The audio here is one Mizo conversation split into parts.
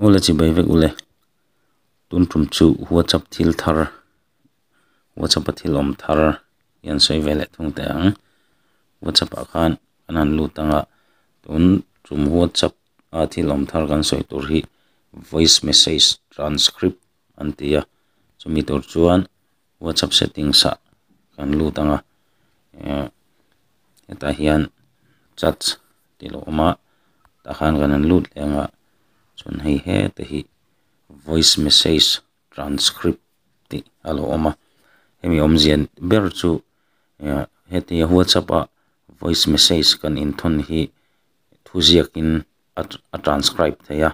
Awle chibai vek ule tun tum chu whatsapp thil thar whatsapp a thil awm thar hi an sawi ve leh thung teh ang whatsapp ah khan kan han lut ang a tun tum whatsapp a thil awm thar kan sawi tur hi voice message transcript an ti a chumi tur chuan whatsapp settings ah kan lut ang a eh hetah hian chats tih a lo awm a tah khan kan han lut leh ang a chuan hei hete hi voice message transcript tih a lo awm a hemi awmzia ber chu eh hetia whatsapp a voice message kan inthawn hi thuziakin a transcribe thei a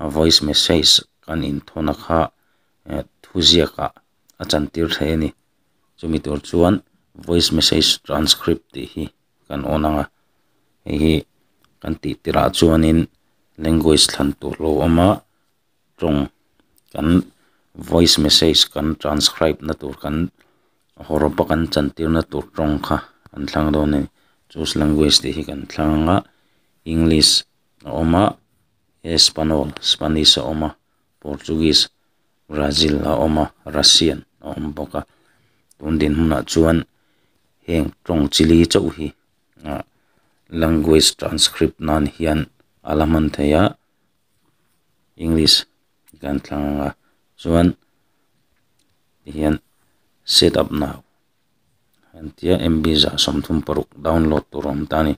a voice message kan inthawn a kha eh thuziakah a chantir thei a ni chumi tur chuan voice message transcript tih hi kan on ang a hei hi kan tih tirah chuanin language thlan tur lo awm a tawng kan voice message kan transcribe na tur kan hawrawp a kan chantir na tur tawng kha kan thlang dawn a ni choose language tih hi kan thlang ang a english a awm a espanol spanish a awm a portuguese brazil a awm a russian a awm bawk a tun dinhmunah chuan heng tawng chili chauh hi ah language transcript nan hian a la hman thei a english kan thlang ang a chuan tihian set up now an tia M B 136 download tur a awm ta a ni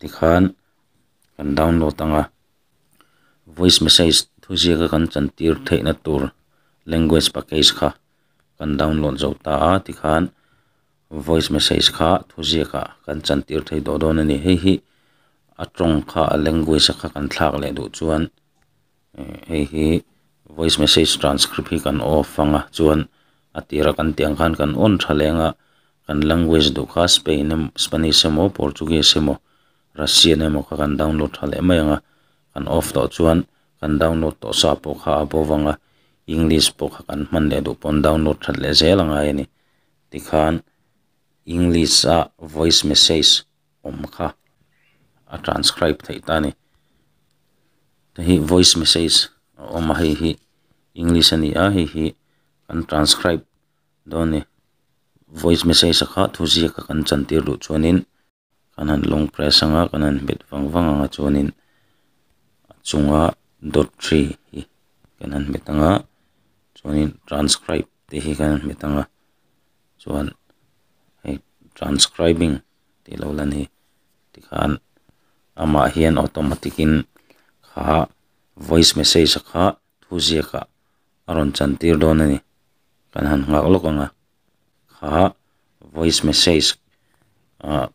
tikhan kan download ang a voice message thuziaka kan chantir theihna tur language package kha kan download zo ta a tikhan voice message kha thuziakah kan chantir thei tawh dawn a ni hei hi a tawng kha a language a kha kan thlak leh duh chuan hei hi voice message transcript hi kan off ang a chuan a tira kan tih ang khan kan on tha leng a kan language duh kha spain emaw spanish emaw portuguese emaw russian emaw kha kan download tha leh mai ang a kan off tawh chuan kan download tawh sa pawh kha a bo vang a english pawh kha kan hman leh duh pawn download that leh zel a ngai a ni tikhan english a voice message awm kha a transcribe theih ta a ni hei hi voice message a awm a hei hi english a ni a hei hi kan transcribe dawn a ni voice message a kha thuziak a kan chantir duh chuanin kan han long press ang a kan han hmet vang vang ang a chuanin a chunga dot three hi kan han hmet ang a chuanin transcribe tih hi kan han hmet ang a chuan hei transcribing tih lo lan hi tikhan amah hian automatic in kha voice message a kha thuziakah a rawn chantir dawn a ni kan han nghak lawk ang a kha voice message ah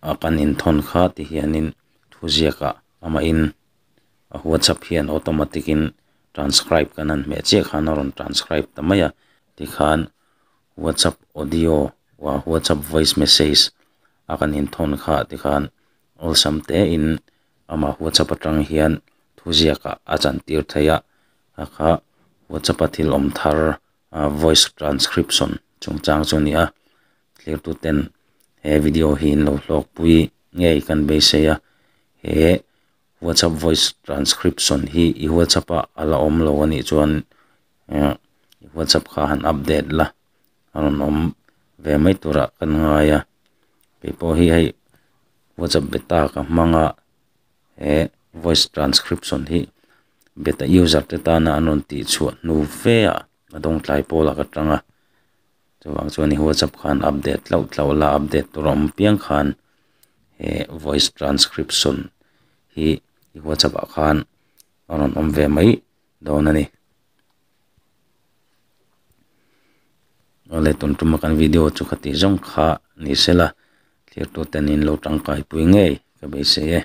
a kan inthawn kha ti hianin thuziakah amahin a whatsapp hian automatic in transcribe kan han hmeh chiah khan a rawn transcribe ta mai a tikhan whatsapp audio whatsapp voice message a kan inthawn kha tikhan awlsam te in amah whatsapp atang hian thuziakah a chantir thei a kha kha whatsapp a thil awm thar voice transcription chungchang chu a ni a thlir tu ten he video hi an lo hlawk pui ngei kan beisei a he whatsapp voice transcription hi i whatsapp ah a la awm lo a nih chuan eh i whatsapp kha han update la a rawn awm ve mai turah kan ngai a keipawh hi hei whatsapp beta ka hmang a he voice transcription hi beta user te tana an rawn tih chhuah hnu fe ah a dawng tlai pawlah ka tang a chuvang chuan i whatsapp khan update tlauh tlauh la update tur a awm piang khan he voice transcription hi i whatsapp ah khan a rawn awm ve mai dawn a ni. Awle tun tuma kan video chu khati zawng kha ni sela thlir tu ten in lo tangkai pui ngei ka beisei e.